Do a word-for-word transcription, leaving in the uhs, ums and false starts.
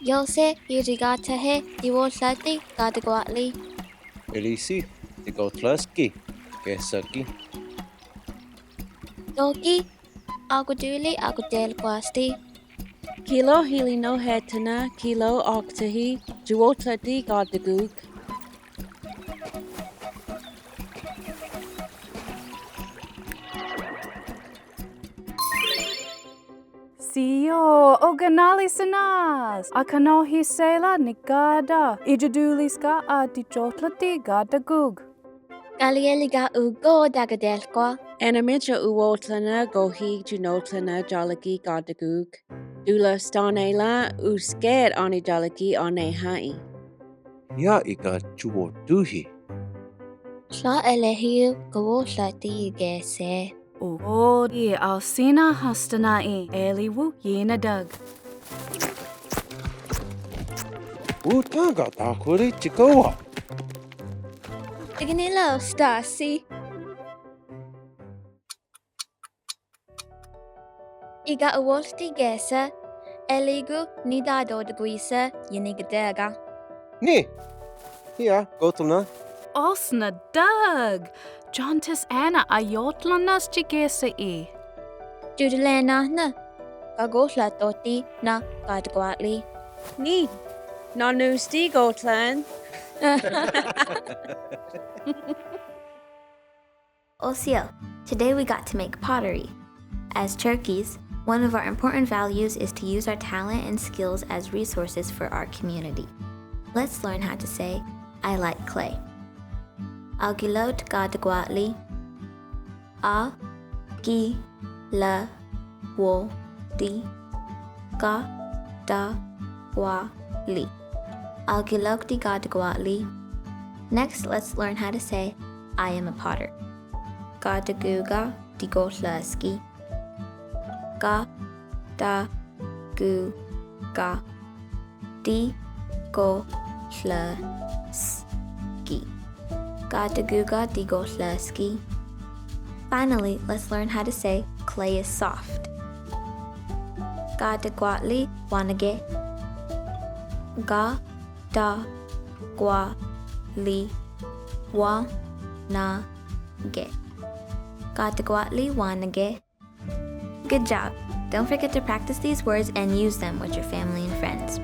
Yose, iri gatahe, di wotla ti gadakwatli. Elisi, di gotlaski, gesaki. Toki, aguduli, agudel kwasti. Kilo hili no hetana, kilo oktahi, di wotla ti gadagug. Sio, o ganali sanas. A kanohi sela ni gada. Ija duliska a di chotla ti gadagug. Kalieliga ugo dagadelkwa. Ena micha u wotla na gohi junotla na jalaki gadagug. Dula stane la usked ani jalaki ane hai. Ya ika chuo duhi. Sa elehiu kawotla ti gese. O, di alsina hastanai, eli wu yinadag. Wu taga takuri chikawa. Tiginila ustasi. Iga uwolti gesa, eligu ni dado dagwisa, yini gadega. Ni, hia, gotona. Osna dag. Jantis ana ayotlanas chigesa i. Judulena na, kagotla toti na kadkwali. Ni, nanusti gotlan. Osio, today we got to make pottery. As Cherokees, one of our important values is to use our talent and skills as resources for our community. Let's learn how to say, "I like clay." Agilot gadakwali. A, gi, la, wo, di, ga, da, kwa, li. Agilok di gadakwali. Next, let's learn how to say, "I am a potter." Gadaguga di gotlaski. Ga, da, gu, ga. Di, go, hla, s, ki. Gadaguga di gotlaski. Finally, let's learn how to say clay is soft. Gadakwali wanage. Ga, da, kwa, li, wa, na, ge. Gadakwali wanage. Good job! Don't forget to practice these words and use them with your family and friends.